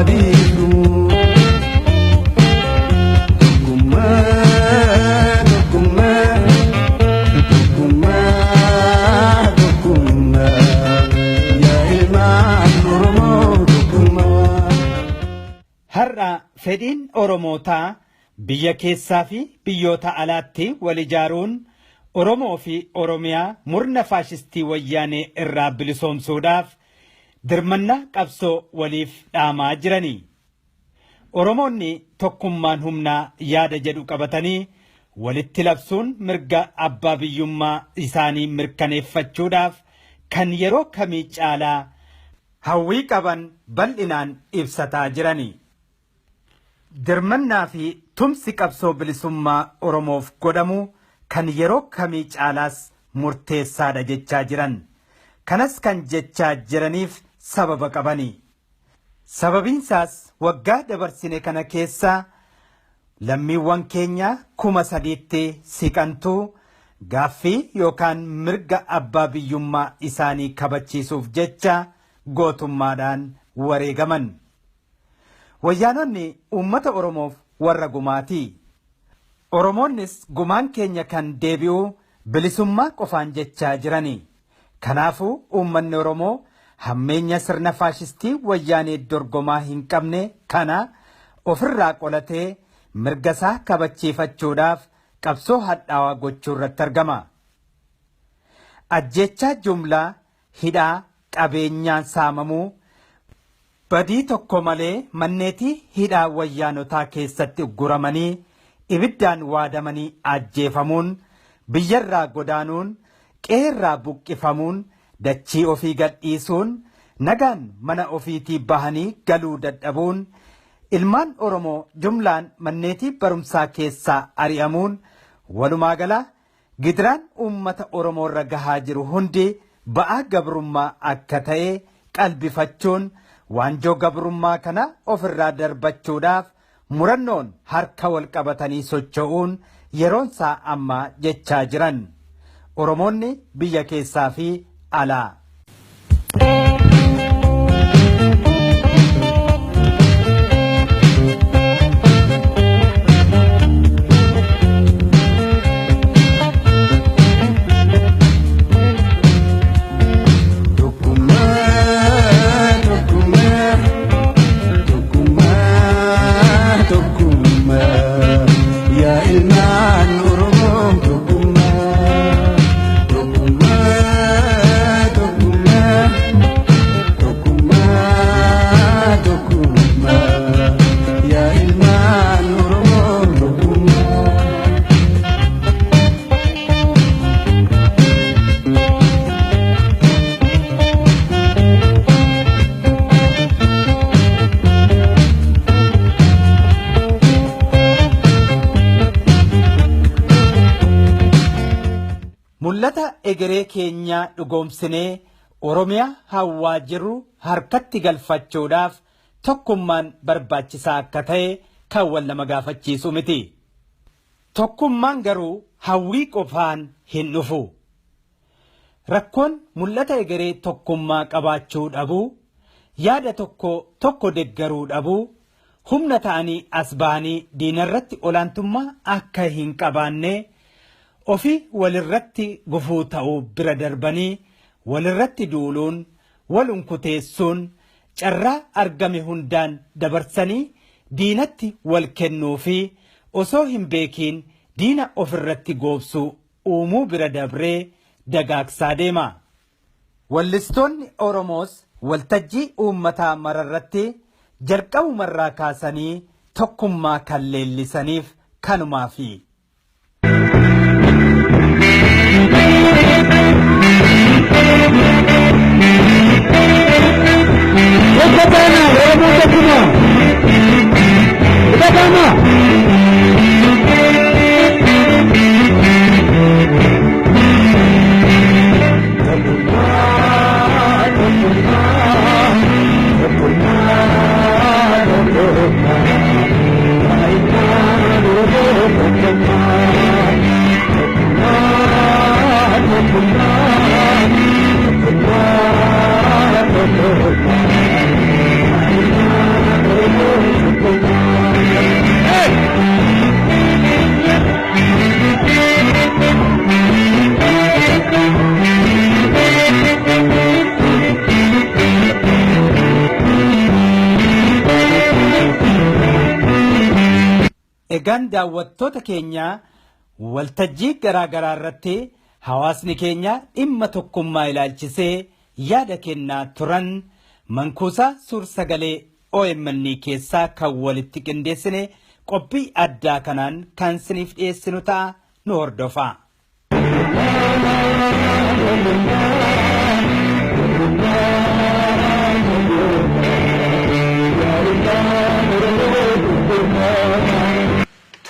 dhiisu. Tokkummaa, tokkummaa, tokkummaa, tokkummaa, yaa ilmaan Oromoo tokkummaa. Har'a fedhiin Oromootaa biyya keessaa fi biyyoota alaatti wal ijaaruun Oromoo fi Oromiyaa murna faashistii Wayyaanee irraa bilisoomsuudhaaf dirmannaa qabsoo waliif dhaamaa jirani. Oromoonni tokkummaan humnaa yaada jedhu qabatanii walitti labsuun mirga abbaa biyyummaa isaanii mirkaneeffachuudhaaf kan yeroo kamii caalaa hawwii qaban bal'inaan ibsataa jirani. Dirmannaa fi tumsi qabsoo bilisummaa Oromoof godhamu kan yeroo kamii caalaas murteessaadha jechaa jiran. Kanas kan jechaa jiraniif sababa qabani. Sababiinsaas waggaa dabarsine kana keessa lammiiwwan keenya 3000tti siqantuu gaaffii yookaan mirga abbaa biyyummaa isaanii kabachiisuuf jecha gootummaadhaan wareegaman. Wayyaanonni uummata Oromoof warra gumaatii. Oromoonnis gumaan keenya kan deebi'u bilisummaa qofaan jechaa jirani. Kanaafuu uummanni Oromoo hammeenya sirna faashistii Wayyaanee dorgomaa hin qabne kana ofirraa qolatee mirga isaa kabachiifachuudhaaf qabsoo hadhaawaa gochuu irratti argama. Ajjechaa jumlaa, hidhaa, qabeenyaan saamamuu, badii tokko malee manneetii hidhaa wayyaanotaa keessatti ugguramanii ibiddaan waadamanii ajjeefamuun, biyyarraa godaanuun, qe'eerraa buqqifamuun, dachii ofii gadhiisuun, nagaan mana ofiitii bahanii galuu dadhabuun, ilmaan Oromoo jumlaan manneetii barumsaa keessaa ari'amuun, walumaa gala gidiraan uummata Oromoo irra gahaa jiru hundi ba'aa gabrummaa akka ta'e qalbifachuun waanjoo gabrummaa kana ofirraa darbachuudhaaf murannoon harka wal qabatanii socho'uun yeroonsaa ammaa jechaa jiran. Oromoonni biyya keessaa fi alaa. Tokkummaa, tokkummaa, tokkummaa, tokkummaa, yaa ilmaan Oromoo tokkummaa, tokkummaa, tokkummaa, tokkummaa, tokkummaa, yaa ilmaan Oromoo tokkummaa. Mul'ata egeree keenyaa dhugoomsinee Oromiyaa hawwaa jirru harkatti galfachuudhaaf tokkummaan barbaachisaa akka ta'e kan wal nama gaafachiisu miti. Tokkummaan garuu hawwii qofaan hin dhufu. Rakkoon mul'ata egeree tokkummaa qabaachuu dhabuu, yaada tokko tokko deggaruu dhabuu, humna ta'anii as bahanii diinarratti olaantummaa akka hin qabaanne ofii walirratti gufuu ta'uu bira darbanii walirratti duuluun, wal unkuteessuun, carraa argame hundaan dabarsanii diinatti wal kennuu fi osoo hin beekiin diina ofirratti goobsuu uumuu bira dabree dagaagsaa deema. Wallistoonni Oromoos waltajjii uummataa mararratti jalqabumarraa kaasanii tokkummaa kan leellisaniif kanumaafi. Tokko taana, Oromoo tokkuma. Dhagama. Tokkummaa, tokkummaa, tokkummaa, tokkummaa. Yaa ilmaan Oromoo tokkummaa. Tokkummaa, tokkummaa, tokkummaa, tokkummaa. Egaan daawwattoota keenya waltajjii garaa garaa irratti hawaasni keenya dhimma tokkummaa ilaalchisee yaada kennaa turan mankuusaa suur-sagalee OMN keessaa kan walitti qindeessine qophii addaa kanaan kan isiniif dhiyeessinu ta'a nu hordofaa.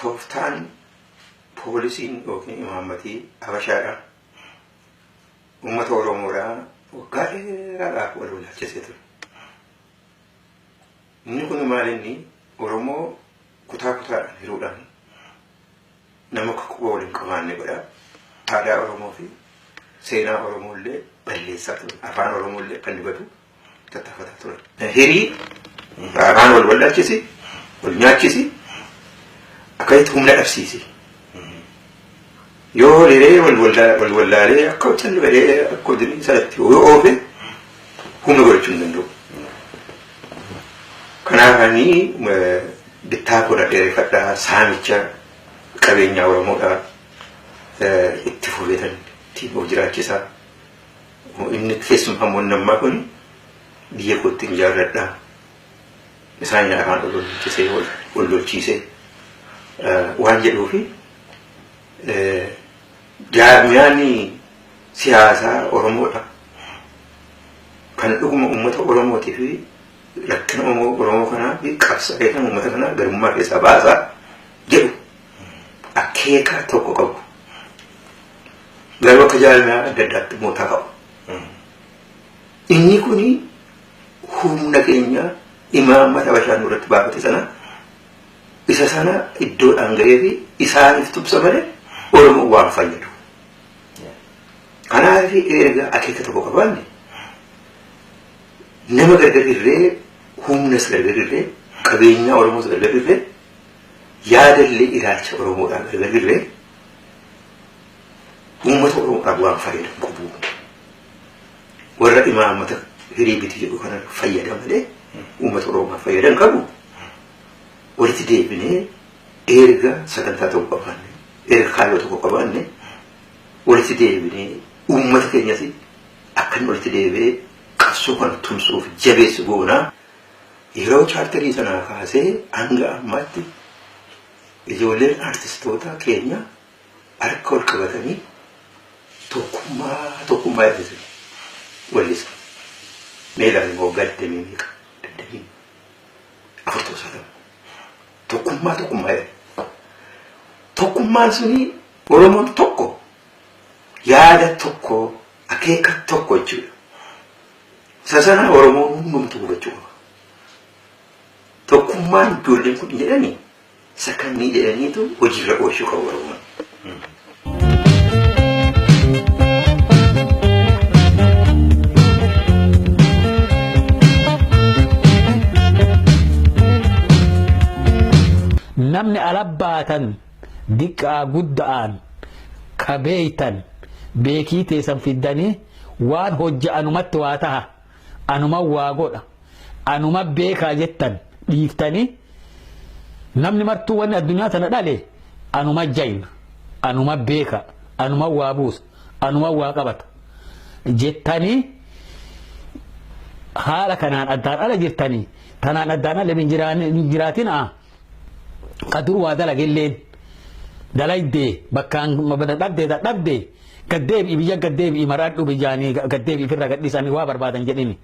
Tooftaan poolisiin yookiin imaammatii Habashaadha. Uummata Oromoodhaa waggaa dheeraadhaaf wal wallaalchisee ture. Inni kun maal inni Oromoo kutaa kutaadhaan hiruudhaan nama akka quba waliin qabaanne godha. Aadaa Oromoo fi seenaa Oromoo illee balleessaa ture. Afaan Oromoo illee kan dibatu tattaafataa ture. Hirii afaan wal wallaalchisi, wal nyaachisi, akkasitti humna dhabsiisi. Yoo hiree wal wallaalee akka hojjannu fedhee akka hojii isaatti yoo oofe humna godhachuu hin danda'u. Kanaaf ani bittaa koo dheereffadhaa saamicha qabeenyaa Oromoodhaa itti fufeetan ittiin of jiraachisaa. Inni keessumaa immoo nammaa kun biyya kootti hin jaalladhaa. Isaan afaan ol lolchisee ol lolchiisee waan jedhuufi jaarmiyaan siyaasaa Oromoodha. Kan dhuguma uummata Oromootii fi rakkina Oromoo kanaa fi qabsaa'ee kan uummata kanaa garummaa keessaa baasaa jedhu akeeka tokko qabu. Garuu akka jaarmiyaa adda addaatti immoo qabu. Inni kuni humna keenya imaammata Habashaa nurratti baafate sana isa sana iddoodhaan gahee fi isaaniif tumsa malee Oromoo waan fayyadu. Kanaaf erga akeeka tokko qabaanne nama gargar irree humnas gargar irree qabeenyaa Oromoos gargar irree yaadallee ilaalcha Oromoodhaan gargar irree uummata Oromoodhaaf waan fayyadu qabu. Warra imaammata hirii biti jedhu kana fayyada malee uummata Oromoof fayyadan qabu. Walitti deebinee erga sagantaa tokko qabaanne erga kaayyoo tokko qabaanne walitti deebinee uummata keenyas akka inni walitti deebi'ee qabsoo kana tumsuuf jabeessu goonaa. Yeroo chaartarii sanaa kaasee hanga ammaatti ijoolleen artistoota keenya harka wal qabatanii tokkummaa tokkummaa eegsisan wallisa. Mee ilaali immoo waggaa digdamii meeqa 24 ta'uu isaa ta'u. Tokkummaa tokkummaa jedhama. Tokkummaan suni Oromoon tokko yaada tokko akeeka tokko jechuudha. Isa sana Oromoon hundumtuu hubachuu qaba. Tokkummaan ijoolleen kun jedhanii isa kannii jedhaniitu hojiirra oolchuu qabu Oromoon. Namni alabbaatan diqqaa gudda'aan ka beeytan beekii teessan fiddanii waan hojja anumatti waa taha anuma waa godha anuma beekaa jettan dhiiftanii namni martuu wanni addunyaa tana dhale anuma jayna anuma beeka anuma waa buusa anuma waa qabata jettanii haala kanaan addaan ala jirtanii tanaan addaan ala hin jiraatinaa ka dur waa dalagelleen dalaydee bakkaan dhabdee dadhabdee gaddeebi'i biyya gaddeebi'i maraadhu biyyaanii gaddeebi'i firra gadhiisanii waa barbaadan jedhini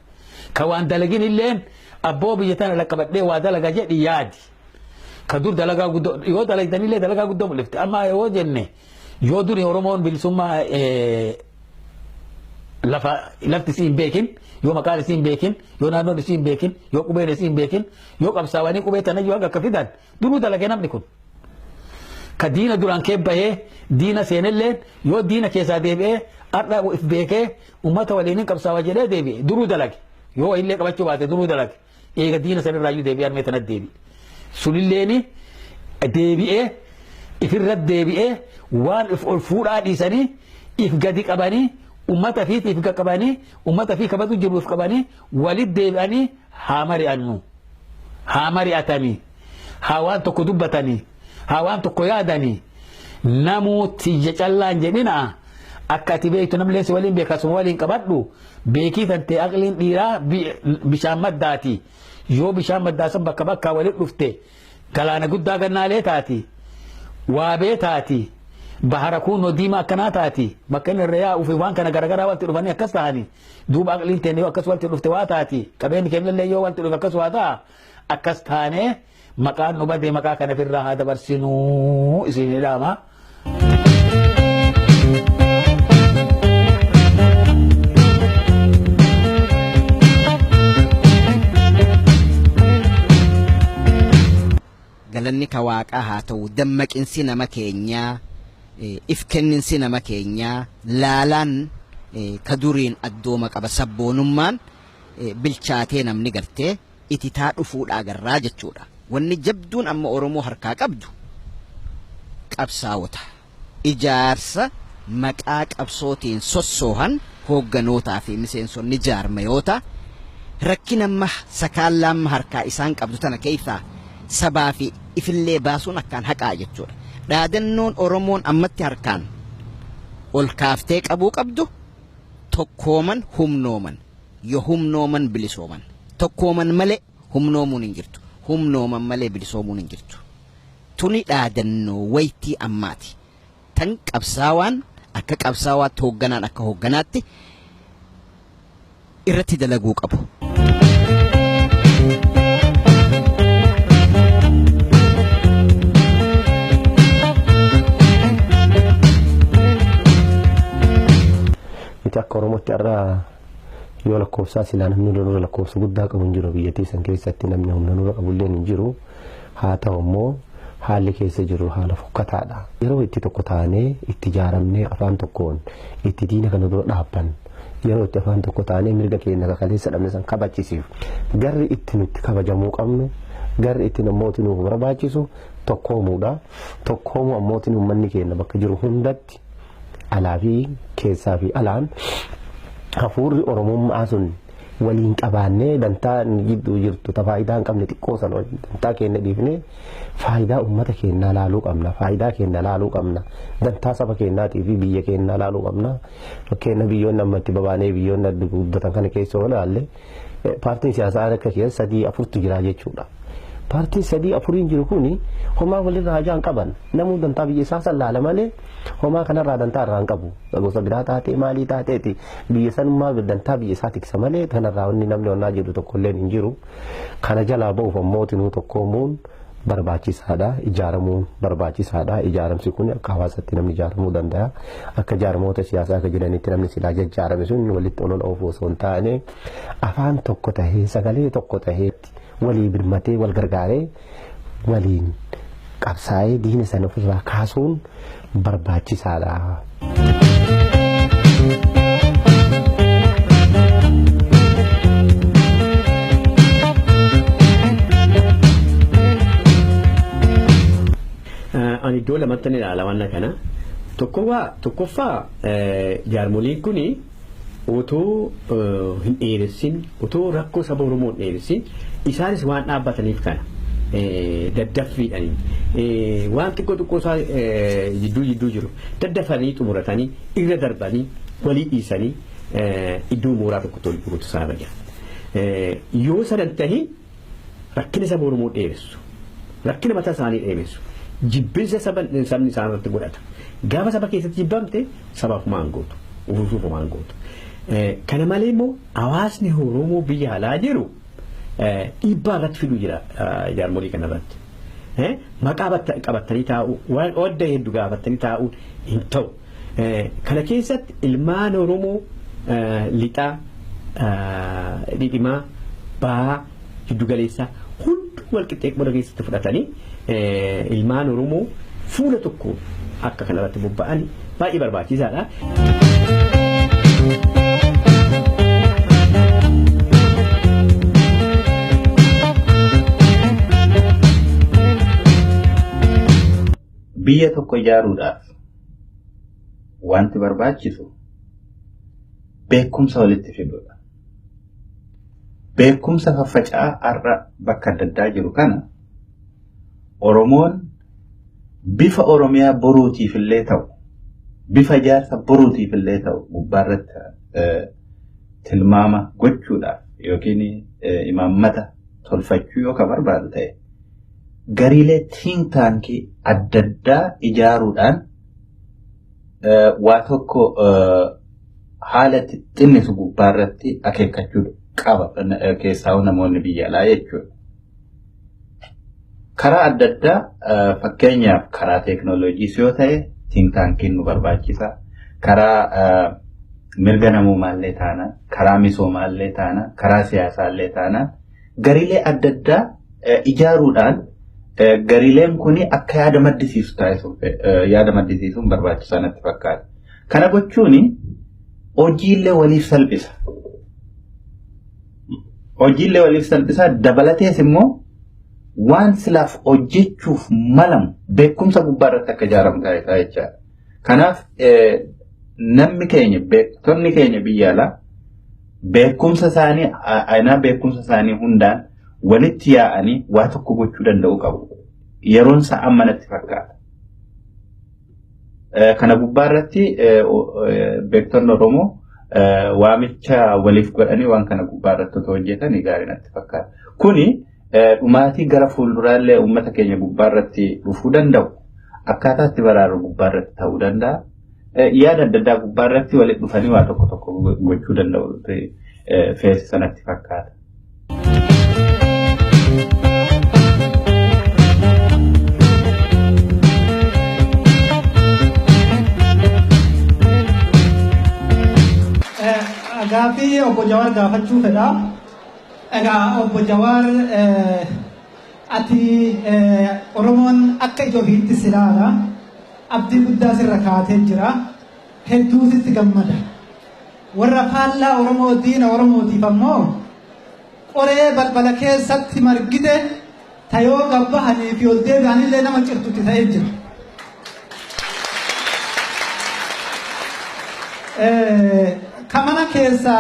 ka waan dalagin illeen abboo biyya tana laqqabadhee waa dalaga jedhi yaadi ka dur dalagaa guddoo yoo dalagdanillee dalagaa guddoo mul'ifte amma yoo jenne yoo duri Oromoon bilisummaa lafa lafti isii hin beekin yoo maqaan isii hin beekin yoo naannoon isii hin beekin yoo qubeen isii hin beekin yoo qabsaawanii qubee tana yoo akka fidan duruu dalagee namni kun. Ka diina duraan kee bahee diina seenelleen yoo diina keessaa deebi'ee har'a if beekee uummata waliin hin qabsaawa jedhee deebi'e duruu dalage yoo illee qabachuu baate duruu dalage eega diina sanirraayyuu deebi'ee harmee tanatti deebi'e. Sunilleeni deebi'ee ifirra deebi'ee waan if ol fuudhaa dhiisanii if gadi qabanii ummata fi if qabanii ummata fi kabatu jiruuf qabanii walit deebi'anii haa mari'annu haa mari'atanii haa waan tokko dubbatanii Haa waan tokko yaadanii namuu tiyya callaan jedhina akka ati beektu namni si waliin beeka suma waliin qabadhu beekii tantee aqliin dhiiraa bishaan maddaati. Yoo bishaan maddaa san bakka bakkaa waliin dhufte galaana guddaa gannaalee taati. Waabee taati. Bahara kunnoo diimaa akkanaa taati. Bakka inni irra yaa'uu fi waan kana garagaraa walitti dhufanii akkas ta'ani. Duuba aqliin teenne yoo akkas walitti dhufte waa taati. Qabeenyi kennallee yoo walitti dhufe akkas waa ta'a. Akkas taanee maqaan nu badee maqaa kana ofirraa haa dabarsinuu isin jedhama. Galanni ka waaqaa haa ta'u, dammaqinsi nama keenyaa, if kenninsi nama keenyaa, laalaan ka duriin addooma qaba, sabboonummaan bilchaatee namni gartee ititaa dhufuudha agarraa jechuudha. Wanni jabduun amma Oromoo harkaa qabdu qabsaawota. Ijaarsa maqaa qabsootiin sossoohan hoogganootaa fi miseensonni jaarmayoota rakkina amma sakaallaa amma harkaa isaan qabdu tana keessaa sabaa fi ifillee baasuun akkaan haqaa jechuudha. Dhaadannoon Oromoon ammatti harkaan ol kaaftee qabuu qabdu tokkooman humnooman, yoo humnooman bilisooman. Tokkooman malee humnoomuun hin jirtu. Humnooman malee bilisoomuun hin jirtu. Tuni dhaadannoo waytii ammaati. Tan qabsaawaan akka qabsaawaatti, hoogganaan akka hoogganaatti irratti dalaguu qabu. Nuti akka Oromootti har'a yoo lakkoofsaa silaa namni nurra lakkoofsa guddaa qabu hin jiru, biyyattii san keessatti namni humna nurra qabullee hin jiru. Haa ta'u immoo haalli keessa jiru haala fokkataadha. Yeroo itti tokko taanee itti ijaaramnee afaan tokkoon itti diina kana dura dhaabbannu, yeroo itti afaan tokko taanee mirga keenya kakaleessa dhabne san kabachisiif, garri itti nutti kabajamuu qabnu, garri itti namooti nuuf barbaachisu tokkoomuudha. Tokkoomuu ammootiin uummanni keenya bakka jiru hundatti alaa fi keessaa fi alaan hafuurri Oromummaa sun waliin qabaannee, dantaa gidduu jirtu ta faayidaa hin qabne xiqqoo sana dantaa keenya dhiifnee faayidaa uummata keenyaa laaluu qabna, faayidaa keenya laaluu qabna, dantaa saba keenyaatii fi biyya keenyaa laaluu qabna. Fakkeenya biyyoonni amma itti babaanee biyyoonni guddatan kana keessa yoo ilaalle, paartiin siyaasaa akka keessa sadii afurtu jira jechuudha. Paartiin sadii afuriin jiru kuni homaa walirraa hajaa hin qaban. Namuu dantaa biyya isaa san laala malee homaa kanarraa dantaa irraa hin qabu. Gosa biraa taatee maalii taateeti biyya sanummaa dantaa biyya isaa tiksa malee kanarraa wanni namni onnaa jedhu tokkolleen hin jiru. Kana jalaa ba'uuf ammoo tinuu tokkoomuun barbaachisaadha. Ijaaramuun barbaachisaadha. Ijaaramsi kun akka hawaasatti namni ijaaramuu danda'a. Akka jaarmoota siyaasaa akka jiranitti namni silaa jajjaarame sun walitti olola oofuu osoo hin taane afaan tokko tahee, sagalee tokko tahee, walii birmatee, wal gargaaree, waliin qabsaa'ee diina sana ofirraa kaasuun barbaachisaadha. Ani iddoo lamatti ni ilaala waan kana. Tokkoffaa, jaarmoliin kuni otoo hin dheeressin, otoo rakkoo saba Oromoo hin dheeressin, isaanis waan dhaabbataniif kana daddaffiidhanii waan xiqqoo xiqqoo isaa jidduu jidduu jiru daddafanii xumuratanii irra darbanii walii dhiisanii iddoo mooraa tokko tolu dhufuutu isaarra jira. Yoo sadan tahin rakkina saba Oromoo dheeressu, rakkina mataa isaanii dheeressu, jibbinsa sabni isaan irratti godhata. Gaafa saba keessatti jibbamte sabaaf maan gootu, ufufuuf maan gootu. Kana malee immoo hawaasni Oromoo biyya alaa jiru dhiibbaa irratti fiduu jira jaarmolii kana irratti. Maqaa qabatanii taa'uu, wadda hedduu gaafatanii taa'uun hin ta'u. Kana keessatti ilmaan Oromoo lixaa, dhidhimaa, bahaa, giddugaleessaa hundi wal qixxee qooda keessatti fudhatanii ilmaan Oromoo fuula tokko akka kanarratti bobba'an baay'ee barbaachisaadha. Biyya tokko ijaaruudhaaf wanti barbaachisu beekumsa walitti fiduudha. Beekumsa faffaca'aa har'a bakka adda addaa jiru kana Oromoon Bifa Oromiyaa boruutiif illee ta'u, bifa ijaarsa boruutiif illee ta'u gubbaarratti tilmaama gochuudhaaf yookiin imaammata tolfachuu yoo ka barbaadu ta'e, gariilee think tankii adda addaa ijaaruudhaan waa tokko haala itti xinnisu gubbaarratti akeekkachuu qaba, keessaa namoonni biyya alaa jechuudha. Karaa adda addaa, fakkeenyaaf karaa teeknooloojiis yoo ta'e, think tankiin nu barbaachisa. Karaa mirga namummaallee taanaan, karaa misoomaallee taanaan, karaa siyaasaallee taanaan, gariilee adda addaa ijaaruudhaan gariileen kun akka yaada maddisiisu taasisuuf, yaada maddisiisuun barbaachisaa natti fakkaata. Kana gochuun hojiillee waliif salphisa. Hojiillee waliif salphisa, dabalatees immoo waan silaaf hojjechuuf malamu beekumsa gubbaa irratti akka ijaaramu taasisaa jechaadha. Kanaaf namni keenya, beektonni keenya biyya alaa beekumsa isaanii, aynaa beekumsa isaanii hundaan walitti yaa'anii waa tokko gochuu danda'u qabu. Yeroon isaa amma natti fakkaata. Kana gubbaa irratti beektonni Oromoo waamicha waliif godhanii waan kana gubbaa irratti otoo hojjetan gaarii natti fakkaata. Kuni dhumaatii gara fuulduraallee uummata keenya gubbaa irratti dhufuu danda'u akkaataa itti baraaru gubbaa irratti ta'uu danda'a. Yaada adda addaa gubbaa irratti walitti dhufanii waa tokko tokko gochuu danda'u feesisa natti fakkaata. Gaaffii obbo Jawaar gaafachuu fedha. Egaa obbo Jawaar, ati Oromoon akka ija ofiitti si ilaala. Abdii guddaa sirra kaatee jira. Hedduu sitti gammada. Warra faallaa Oromoo, diina Oromootiif ammoo qoree balbala keessatti margite tayoo gabbahanii fi ol deebi'anillee nama cirtutti ta'ee jira. Ka mana keessa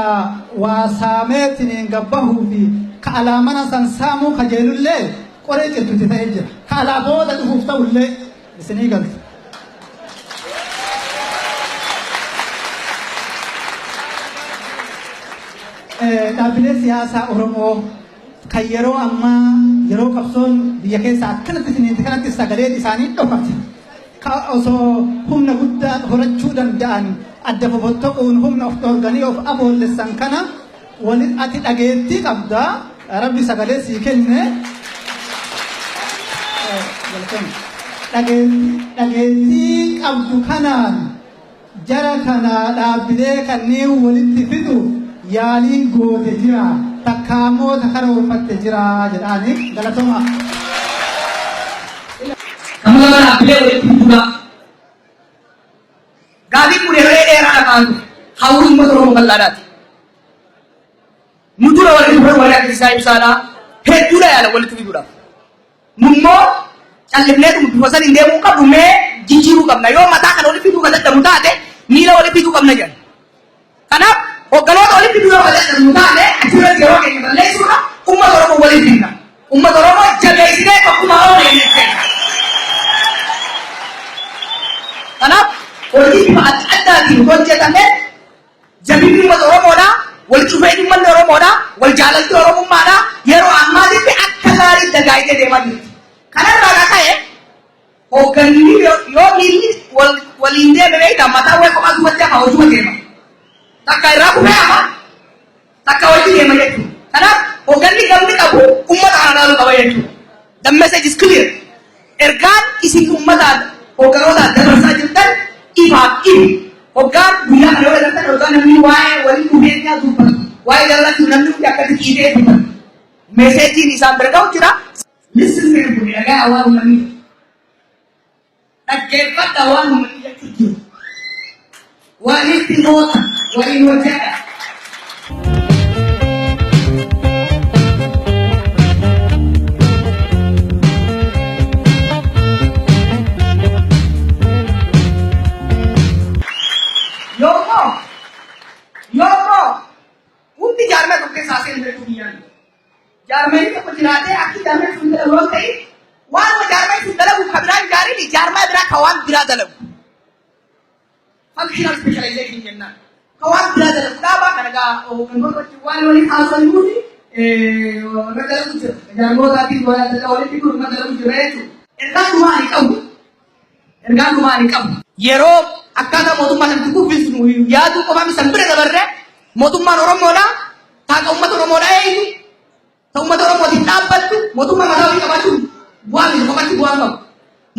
waa saameetiniin gabbahuu fi ka alaa mana san saamuu kajeelullee qoree cirtutti ta'ee jira. Ka alaa booda dhufuuf ta'ullee isinii galta. Dhaabbilee siyaasaa Oromoo kan yeroo ammaa, yeroo qabsoon biyya keessa akkanatti isinitti kanatti sagaleen isaanii dhokate, ka osoo humna guddaa horachuu danda'an adda fofottoquun humna of dhoorganii of aboollessan kana wali ati dhageettii qabda, Rabbi sagalee sii kenne, dhageettii qabdu kanaan jara kana, dhaabbilee kanneen walitti fidu yaaliin goote jira, takkaamoo karoorfatte jira jedhaani. Galatoma. Amma dhaabbilee walitti fiduudha. Gaafiin kun yeroo dheeraa lafaan dhufe. Hawwii uummata Oromoo bal'aadhaati. Nu dura warri dhufan, warri akka isaa ibsaadhaa hedduudha, yaala walitti fiduudhaaf. Nummoo callifnee dhumu bifa saniin deemuu qabnu, mee jijjiiruu qabna. Yoo mataa kana walitti fiduu kan dadhabu taate, miila walitti fiduu qabna jedhan. Kanaaf hogganoota walitti fiduu yoo kan dadhabnu taate, achirratti yeroo keenya balleessuudha, uummata Oromoo walitti fidna. Uummata Oromoo jabeessinee tokkummaa Oromoo jennee. Kanaaf hojii bifa adda addaatiin hojjetame, jabinni uummata Oromoodhaa, wal cufeenyi uummanni Oromoodhaa, wal jaalalti Oromummaadhaa yeroo ammaatitti akka gaarii dagaagee deemaa jirti. Kanarraa kan ka'e hoogganni yoo miilli waliin deeme, beektaa, mataa wayii kophaa duubatti hafa, hojuma deema. Takka irraa kufee hafa, takka hojii deema jechuudha. Kanaaf hoogganni gamni qabu uummata kana ilaaluu qaba jechuudha. The message is clear. Ergaan isin uummataan, hoogganootaan dabarsaa jirtan ifaaf ifi. Hoggaan guyyaa kana yoo agartan, hoggaan namni waa'ee waliin dhufeenyaa dubbatu, waa'ee jaalalaatti namni hundi akkatti ciisee dubbatu. Messageiin isaan bira ga'u jira. Listen carefully, dhagaa waan uummanni, dhaggeeffadha waan uummanni jechuu jiru. Walitti moota, waliin hojjedha. Yoommoo hundi jaarmee tokko keessaa seenu jechuu biyyaan. Jaarmeen tokko jiraatee akki jaarmeen sun dalagu yoo ta'e, waanuma jaarmeen sun dalagu kan biraan jaarin. miti jaarmaa biraa ka waan biraa dalagu. Functional specialization jennaan. Ka waan biraa dalagu dhaabaa kana gaa hooggantoota wajjin waan waliin haasofnuufi irra dalagu jira. Jaarmootaatiin waan adda addaa walitti fiduun irra dalagu jira jechuudha. Ergaan dhumaa ani qabu. Ergaan dhumaa ani qabu. Yeroo akkaataa mootummaa sanatti kuffisnu yaaduu qofaa san bira dabarree mootummaan Oromoodhaa taaqa uummata Oromoodhaa eenyu ta uummata Oromootiin dhaabbattu mootummaa mataa ofii qabaachuun bu'aa miti qofatti bu'aa qabu.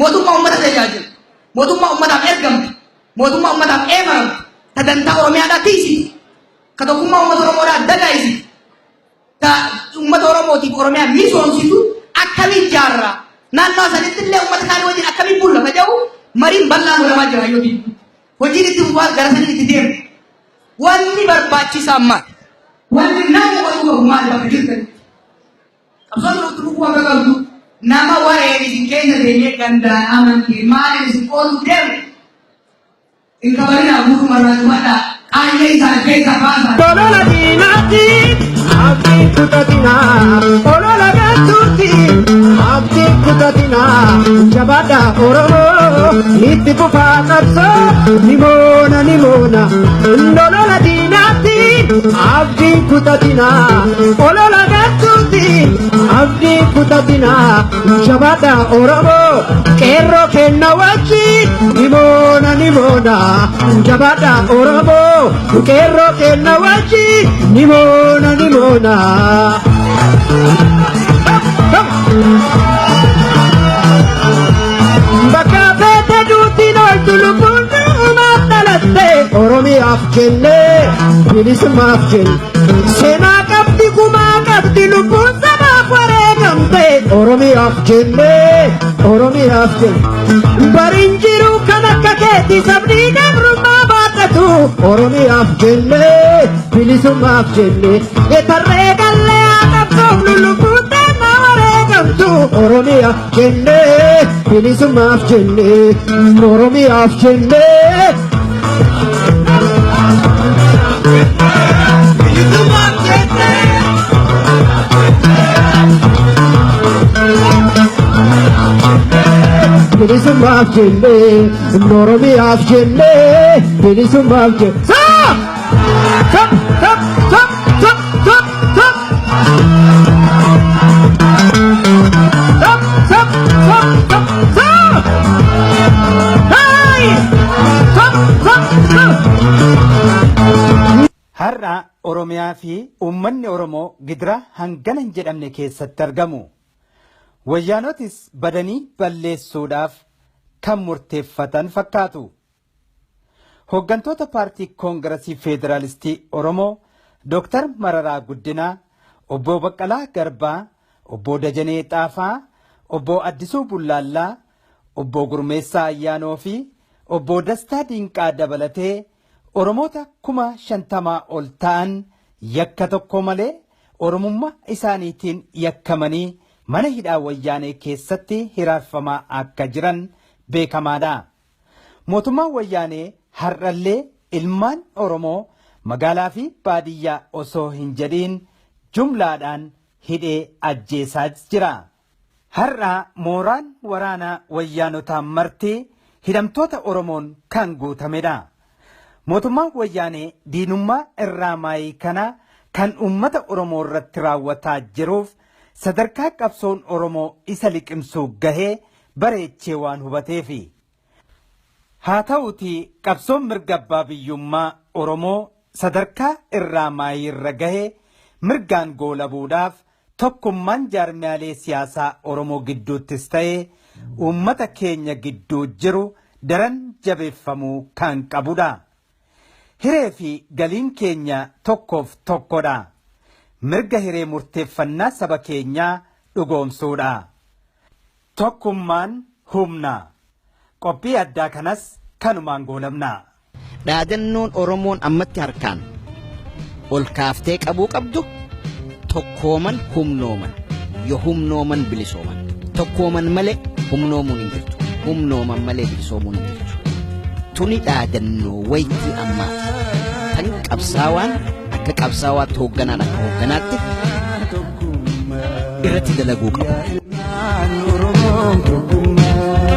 Mootummaa uummata tajaajilu, mootummaa uummataaf ergamtu, mootummaa uummataaf eefaramtu, ta dantaa Oromiyaadhaa tiisitu, ka tokkummaa uummata Oromoodhaa dagaagsitu, ta uummata Oromootiif Oromiyaa misoomsitu akkamiin ijaarraa naannoo sanitti illee uummata isaanii wajjin akkamiin bulla ka jedhu mariin bal'aan godhamaa jira hayyooti. Hojiin itti fufaa gara saniin itti deemu. Wanni barbaachisaan maali? Wanni namni godhuu qabu maali bakka jirtanitti? Qabsoon itti fufuu akka qabdu nama wareen isin keessa deemee gandaan amantii maaliin isin qoodu deemu hin kabalinaa guutumarraa cufadhaa qaayyee isaa keessa baasaa. Olola diinaatti abdii kutatina, olola gantuutti abdii kutatina. Jabaadha Oromoo, itti fufaa qabsoo, ni moona ni moona. Olola diinaatti abdii kutatina, olola gantuutti abdii kutatina. Jabaadha Oromoo, qeerroo kenna wajjin, ni moona ni moona. Jabaadha Oromoo, qeerroo kenna wajjin, ni moona ni moona. Bakka feete duutiin ooltu lubbuun uumaaf dhalatte Oromiyaaf jennee bilisummaaf jenne seenaa qabdi gumaa qabdi lubbuun sabaaf wareegamte Oromiyaaf jennee Oromiyaaf jenne bariin jiru kan akka keetti sabni gabrummaa baadhatu Oromiyaaf jennee bilisummaaf jenne tarree gallee haa qabsoofnu lubbuun teenya wareegamtu Oromiyaaf jennee bilisummaaf jennee Oromiyaaf jennee. Bilisummaaf jennee. Bilisummaaf jennee Oromiyaaf jennee bilisummaaf jennee. Sap! Sap! Sap! Sap! Sap! Sap! Sap! Sap! Sap! Sap! Sap! Sap! Hey! Sap! Sap! Sap! Har'a Oromiyaa fi uummanni Oromoo gidira hangana hin jedhamne keessatti argamu. Wayyaanotis badanii balleessuudhaaf kan murteeffatan fakkaatu. Hooggantoota paartii Koongirasii Federaalistii Oromoo Dooktar Mararaa Guddinaa, Obbo Baqqalaa Garbaa, Obbo Dajanee Xaafaa, Obbo Addisuu Bullaallaa, Obbo Gurmeessaa Ayyaanoo fi Obbo Dastaa Diinqaa dabalatee Oromoota 50,000 ol ta'an yakka tokko malee Oromummaa isaaniitiin yakkamanii mana hidhaa wayyaanee keessatti hiraarfamaa akka jiran beekamaadha. Mootummaan wayyaanee har'allee ilmaan Oromoo magaalaa fi baadiyyaa osoo hin jedhiin jumlaadhaan hidhee ajjeesaa jira. Har'a mooraan waraanaa wayyaanotaa marti hidhamtoota Oromoon kan guutamedha. Mootummaan wayyaanee diinummaa irraa maayii kana kan uummata Oromoo irratti raawwataa jiruuf sadarkaa qabsoon Oromoo isa liqimsuu gahee bareechee waan hubateefi. Haa ta'uutii qabsoon mirga abbaa biyyummaa Oromoo sadarkaa irraa maayii irra gahee mirgaan goolabuudhaaf tokkummaan jaarmiyaalee siyaasaa Oromoo gidduuttis ta'ee uummata keenya gidduu jiru daran jabeeffamuu kan qabudha. Hiree fi galiin keenya tokkoof tokkodha. Mirga hiree murteeffannaa saba keenyaa dhugoomsuudha. Tokkummaan humna. Qophii addaa kanas kanumaan goolabna. Dhaadannoon Oromoon ammatti harkaan ol kaaftee qabuu qabdu tokkooman humnooman, yoo humnooman bilisooman. Tokkooman malee humnoomuun hin jirtu, humnooman malee bilisoomuun hin jirtu. Tuni dhaadannoo waytii ammaati. Tan qabsaawaan akka qabsaawaatti, hoogganaan akka hoogganaatti irratti dalaguu qabu. Ilmaan Oromoo tokkummaa.